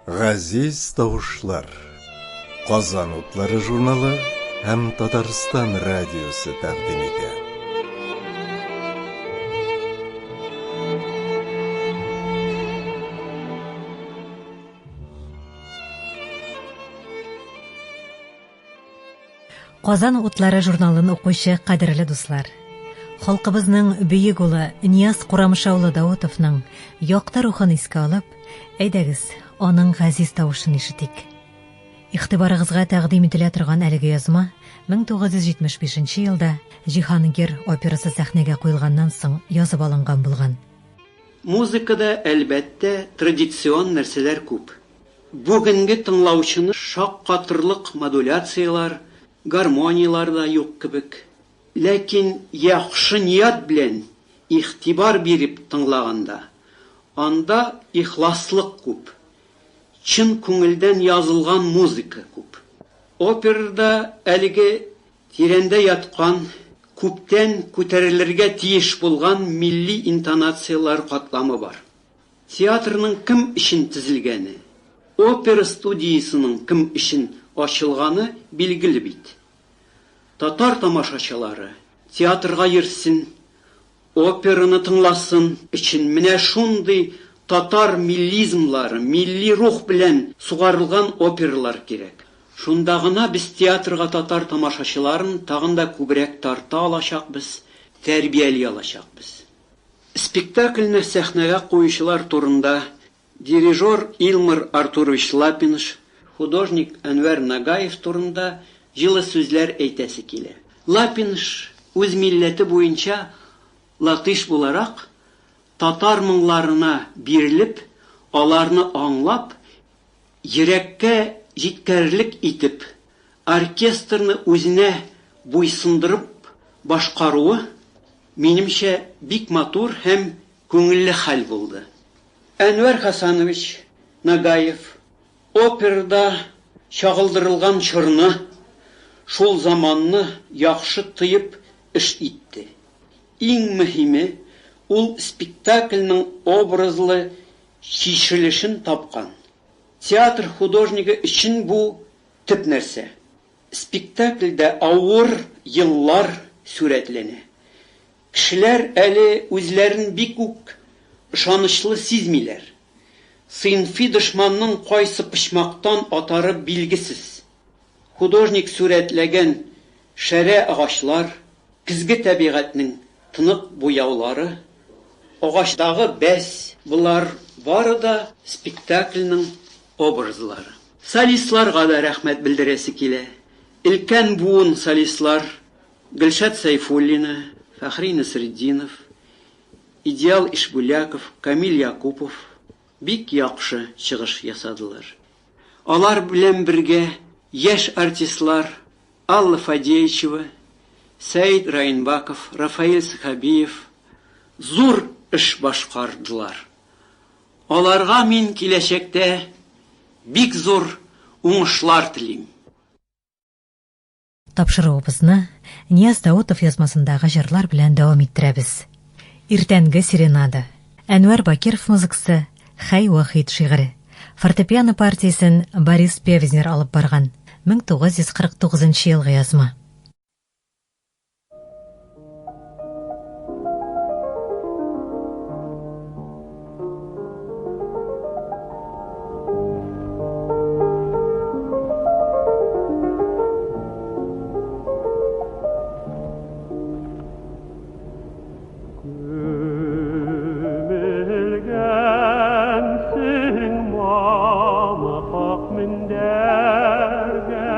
Газиз тавышлар. Казан утлары журналы һәм Татарстан радиосы тәкъдим итә. Казан утлары журналын укучы кадерле дуслар! Халкыбызның бөек улы Нияз Курамша улы Даутовның якты рухын искә алып, әйдәгез, аның газиз тавышын ишетик. Игътибарыгызга тәкъдим ителә торган әлеге язма 1975 елда Җиһангир операсы сәхнәгә куелганнан соң язып алынган булган. Музыкада, әлбәттә, традицион нәрсәләр күп. Бүгенге тыңлаучыны шаккатырлык модуляцияләр, гармонияләр дә юк кебек. Ләкин яхшы ният белән, игътибар биреп тыңлаганда, анда ихласлык күп, чын күңелдән язылган музыка күп. Операда әлеге тирәндә яткан, күптән күтәрелергә тиеш булган милли интонацияләр катламы бар. Театрның кем өчен төзелгәне, опера студиясенең кем өчен ачылганы билгеле бит. Татар тамашачылары театрга йөрсен, операны тыңласын өчен менә шундый татар миллизмлары, милли рух белән сугарылган опералар кирәк. Шунда гына без театрга татар тамашачыларын тагын да күбрәк тарта алачакбыз, тәрбияли алачакбыз. Спектакльне сәхнәгә куючылар турында, дирижер Илмар Артурович Лапинш, художник Әнвәр Нагаев турында җылы сүзләр әйтәсе килә. Лапинш үз милләте буенча латыш буларак, татар моңларына бирелеп, аларны аңлап, йөрәккә җиткерерлек итеп, оркестрны үзенә буйсындырып башкаруы, минемчә, бик матур һәм күңелле хәл булды. Әнвәр Хасанович Нагаев операда чагылдырылган чорны, шул заманны яхшы тоеп эш итте. Иң мөһиме, ул спектакльнең образлы чишелешен тапкан. Театр художнигы өчен бу төп нәрсә. Спектакльдә авыр еллар сурәтләнә. Кешеләр әле үзләрен бик үк ышанычлы сизмиләр. Сыйнфи дошманның кайсы почмактан атары билгесез. Художник сурәтләгән шәрә агачлар, көзге табигатьнең тонык буяулары, агачтагы бәс, болар бары да спектакльнең образлары. Солистларга да рәхмәт белдерәсе килә. Өлкән буын солистлар Гөлшат Сәйфуллина, Фәхри Насретдинов, Идеал Ишбуляков, Камил Якупов бик яхшы чыгыш ясадылар. Алар белән бергә яшь артистлар Алла Фадеичева, Сәид Раинбаков, Рафаэль Сәхәбиев зур эш башкардылар. Аларга мин киләчәктә бик зур уңышлар телим. Тапшыруыбызны Нияз Даутов язмасындагы җырлар белән дәвам иттерәбез. Иртәнге серенада. Әнвәр Бакиров музыкасы, Хәй Вахит шигыре. Фортепиано партиясен Борис Певзнер алып барган. 1949 елгы язма. Күмелгәнсең мамык ак мендәргә.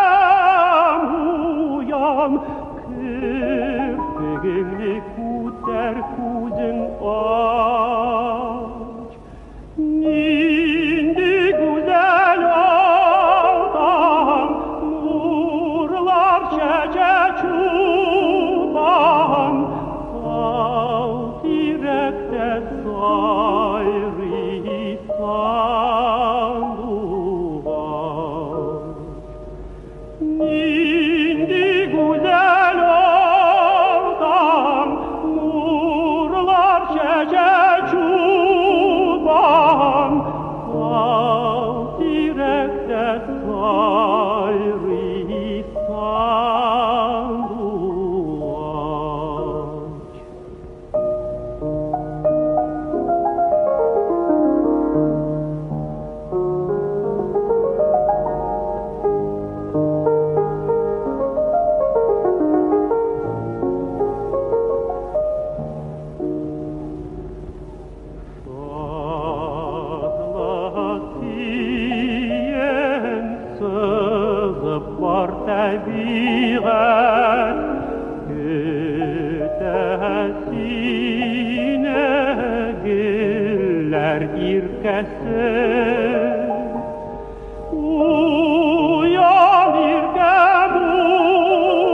Иркәм, уян, керфегеңне күтәр, күзең ач. Нинди гүзәл алдан нурлар чәчә чулпан, тал тирәктә сайрый сандугач. Нинди гүзәл алдан нурлар чәчә чулпан, тал тирәктә сайрый сандугач. Шатлык тиен сызып бар табигать, көтә сине гөлләр иркәсе. Уян, иркәм,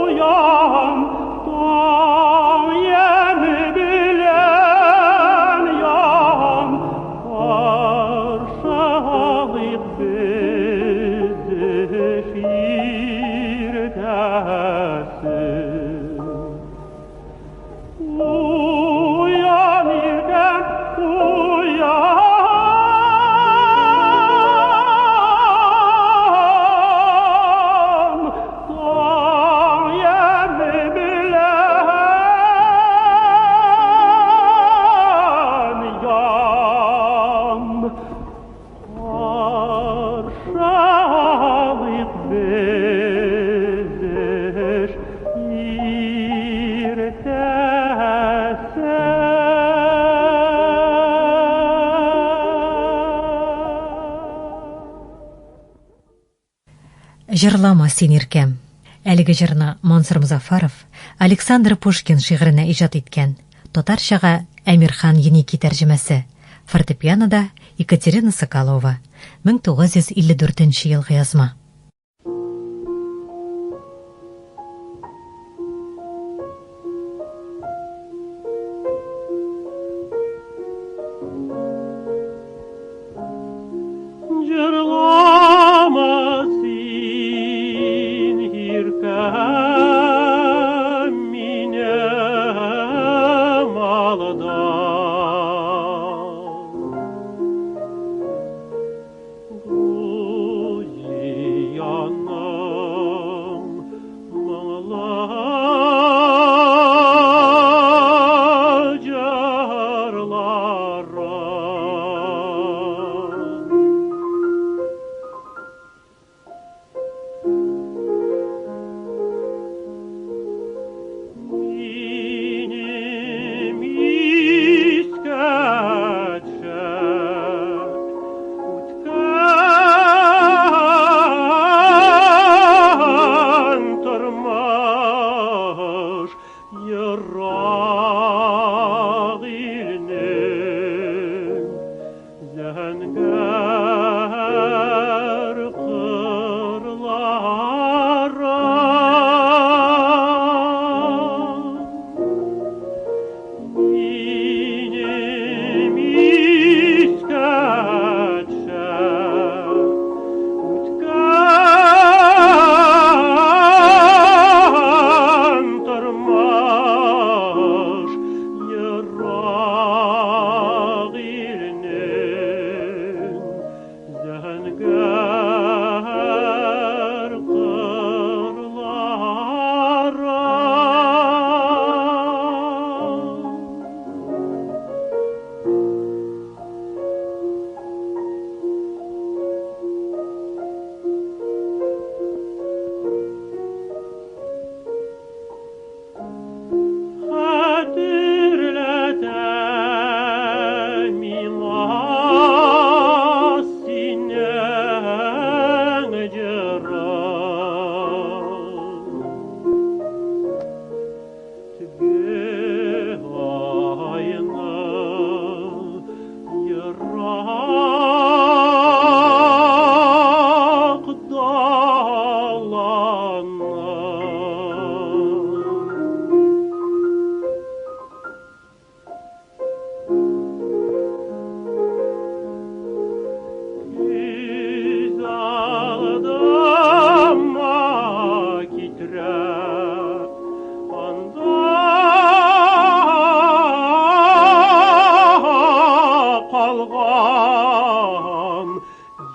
уян, таң яме белән ян, каршы алыйк без эш иртәсен. Уян, иркәм, уян, таң яме белән ян, каршы алыйк без эш иртәсен. Җырлама син, иркәм. Әлеге җырны Мансур Музафаров Александр Пушкин шигыренә иҗат иткән. Татарчага Әмирхан Еники тәрҗемәсе. Фортепианода Екатерина Соколова. 1954 елгы язма. Җырлама син, иркәм, минем алда. Грузиянең моңлы җырларын. Минем искә төшеп үткән тормыш ерак илнең зәңгәр кырлары. Минем искә төшеп үткән тормыш ерак илнең зәңгәр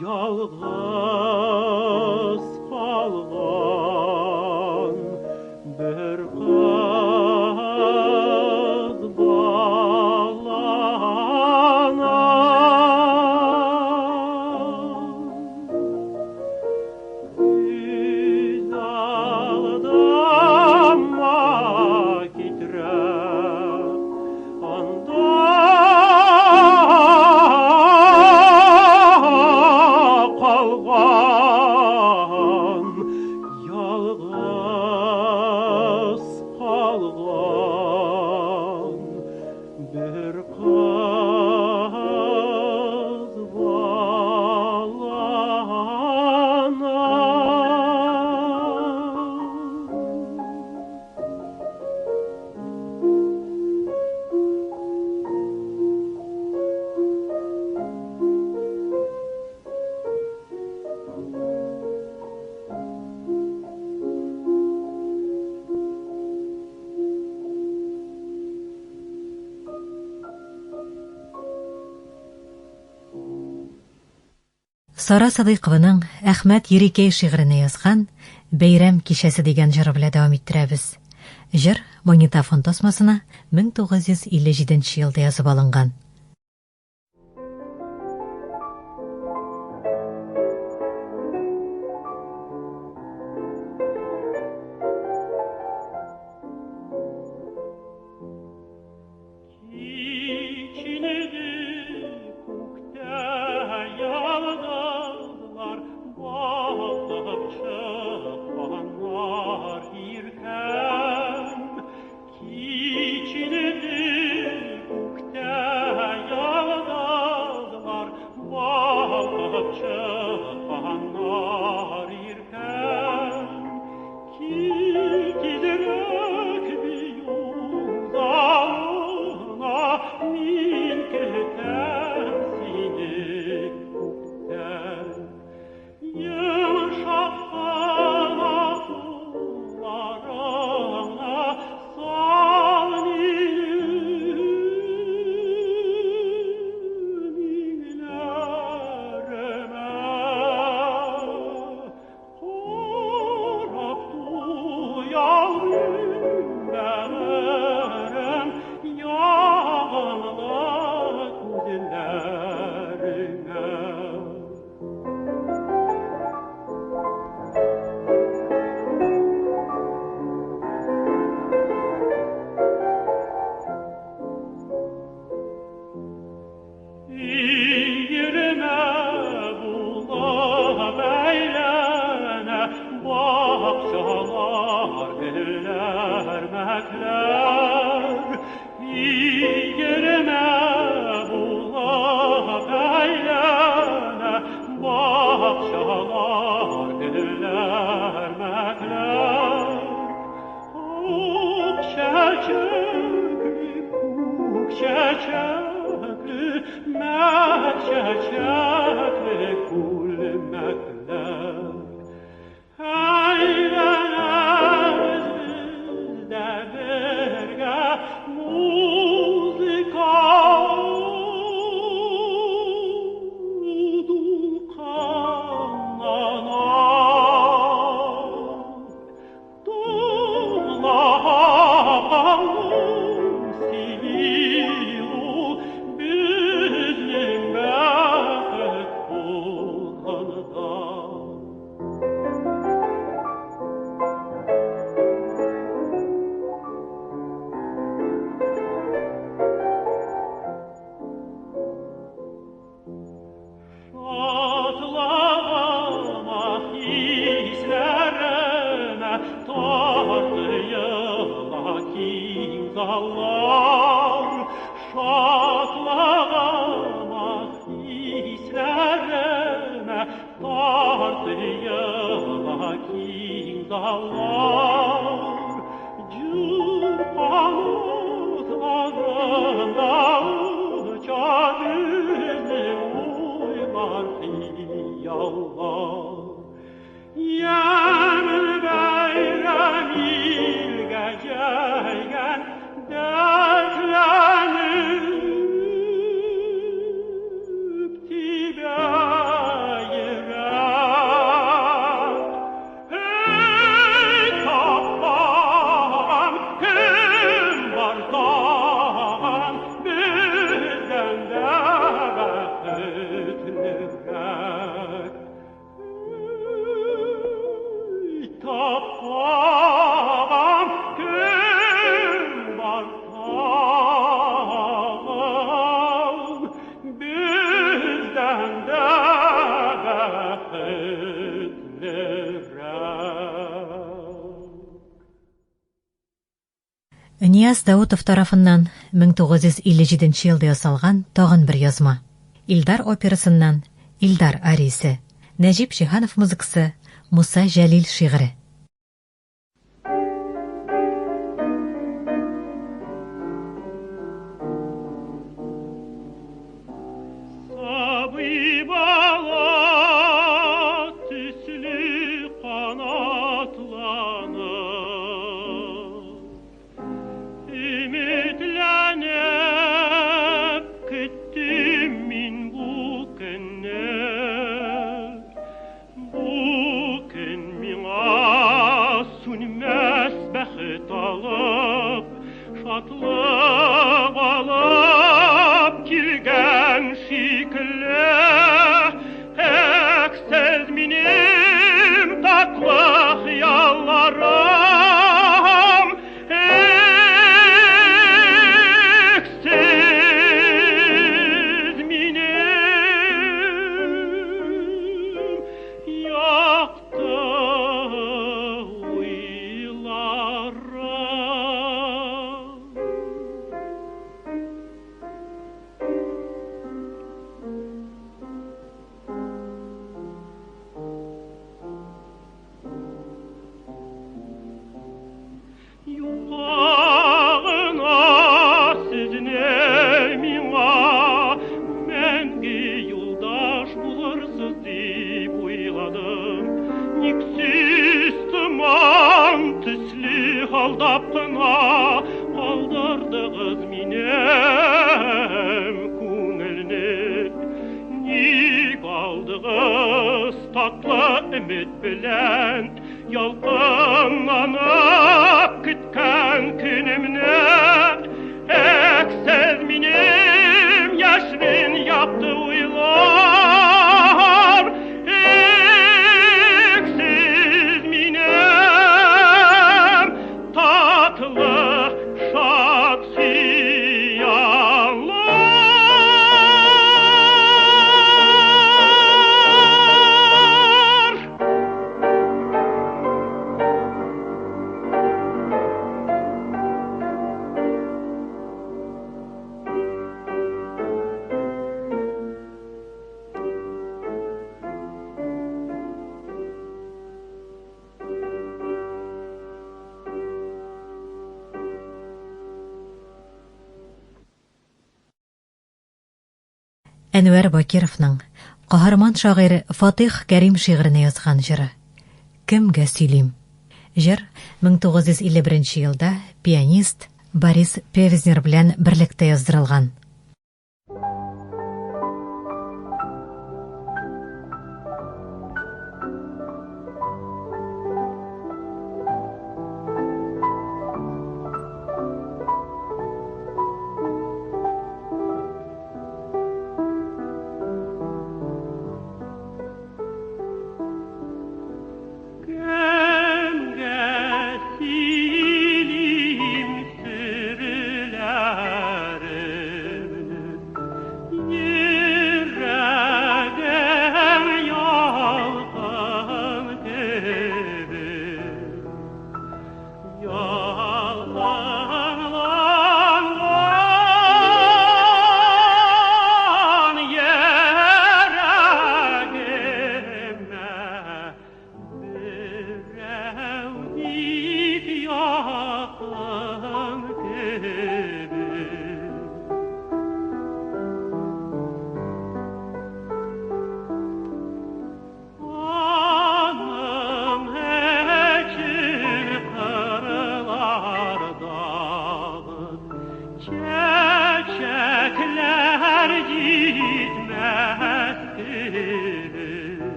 Ялгыз калган бер кыз баланы. Күз алдыма китерә анда калган, ялгыз калган бер кыз баланы. Сара Садыйкованың Әхмәт Ерикәй шигыренә язган Бәйрәм кичәсе дигән җыры белән дәвам иттерәбез. Җыр магнитофон тасмасына 1957 елда язып алынган. Кичилде күктә йолдызлар балкып чыкканнар иркәм. Кичилде күктә йолдызлар балкып чыкканнар иркәм. Кил тизрәк бию залына, мин көтәм сине күптән. Йомшак кына кулларыңа сал мине иңнәремә. Карап туялмыйм, бәгырем, ягымлы күзләреңә. Өермә булып әйләнә бакчалар, гөлләр, мәкләр. Өермә булып әйләнә бакчалар, гөлләр, мәкләр. Ак чәчәкле, күк чәчәкле, мәк чәчәкле күлмәкләр. Әйләнәбез без дә бергә музыка дулкынлана. Тыңлап калдым сине, ул безнең бәхет булганда. Шатлыгыма, хисләремә тартыела киң заллар. Шатлыгыма, хисләремә тартыела киң заллар. Җыр канатларында оча безнең уйлар, хыяллар. Ямьле бәйрәм илгә җәйгән дәртләнеп тибә Бәхетлерәк. Нияз Даутов тарафыннан 1957 елда ясалган тагын бер язма. Илдар операсыннан Илдар ариясе. Нәҗип Җиһанов музыкасы, Муса Җәлил шигыре. Сабый бала төсле канатланып, Өметләнеп көттем мин бу көнне. Бу көн миңа сүнмәс бәхет алып, шатлык алып килгән шикелле. Әксез минем татлы хыялларым, әксез минем якты уйларым. Юкка гына сезне миңа мәңге юлдаш булырсыз дип уйладым. Ник сез томан төсле алдап кына калдырдыгыз минем күңелне? Ник алдыгыз татлы өмет белән ялкынланып көткән көнемне? Әксез минем яшьрен якты уйлар, әксез минем татлы шат хыяллар. Әнвәр Бакировның каһарман шагыйрь Фатих Кәрим шигыренә язган җыры. Кемгә сөйлим? Җыр 1951 елда пианист Борис Певзнер белән берлектә яздырылган. Кемгә сөйлим серләрем?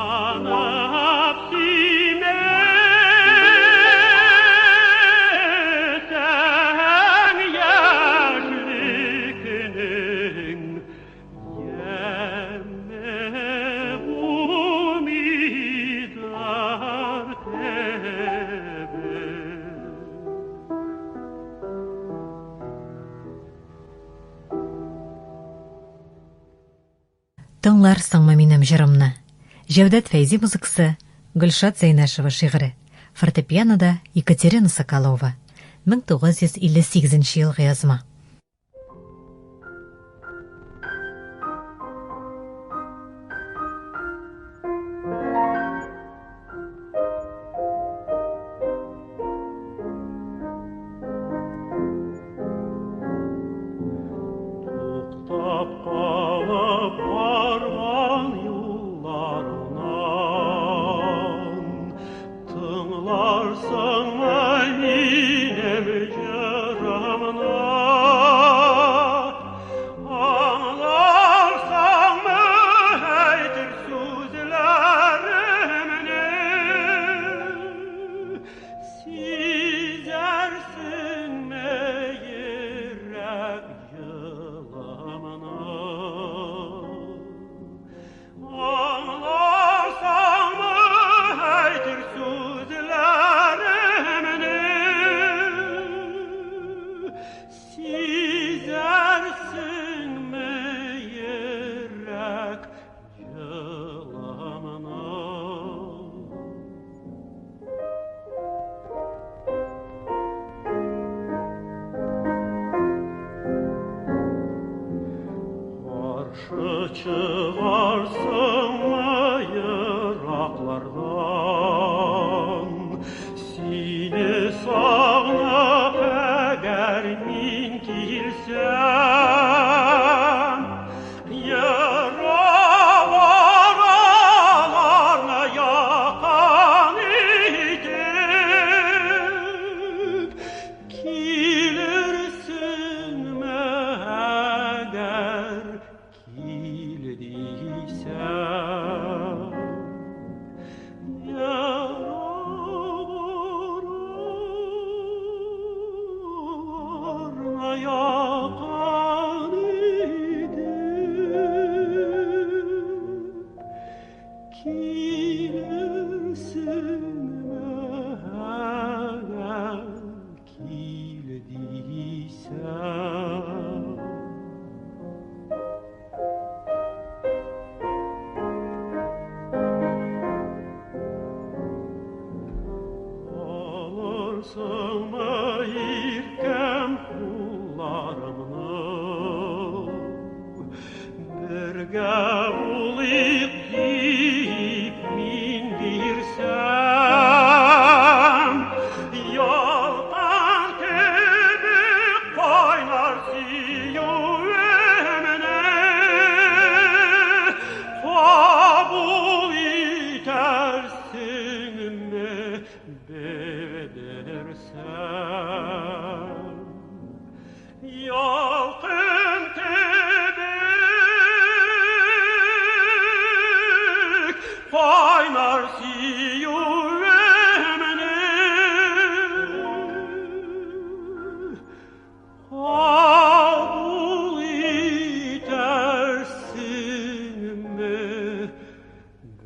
Сагынып сөймәсәң яшьлекнең яме булмыйдыр кебек. Тыңларсыңмы минем җырымны? Җәүдәт Фәйзи музыкасы, Гөлшат Зәйнәшева шигыре. Фортепианода Екатерина Соколова. 1958 елгы язма. Туктап калып барган юлларыңнан Тыңларсыңмы минем җырымны? Аңларсыңмы әйтер сүзләремне? Сизәрсеңме йөрәк җылымны? Аңларсыңмы әйтер сүзләремне? Сизәрсеңме йөрәк җылымны? Каршы чыгарсыңмы ераклардан? Сине сагынып әгәр мин килсәм, ерак араларны якын итеп, килерсеңме әгәр кил дисәм? Ерак араларны якын итеп, килерсеңме әгәр кил дисәм? Алырсыңмы иркәм кулларымны? Бергә булыйк дип мин бирсәм, ялкын кебек кайнар сөюемне кабул итәрсеңме белдерсәм? Ялкын кебек кайнар сөюемне кабул итәрсеңме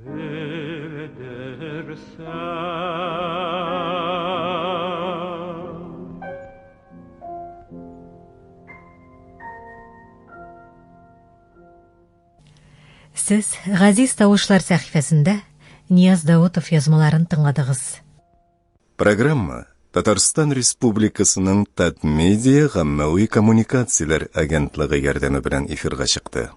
белдерсәм? Сез Газиз тавышлар сәхифәсендә Нияз Даутов язмаларын тыңладыгыз. Программа Татарстан Республикасының Татмедиа гаммәви коммуникацияләр агентлыгы ярдәме белән эфирга чыкты.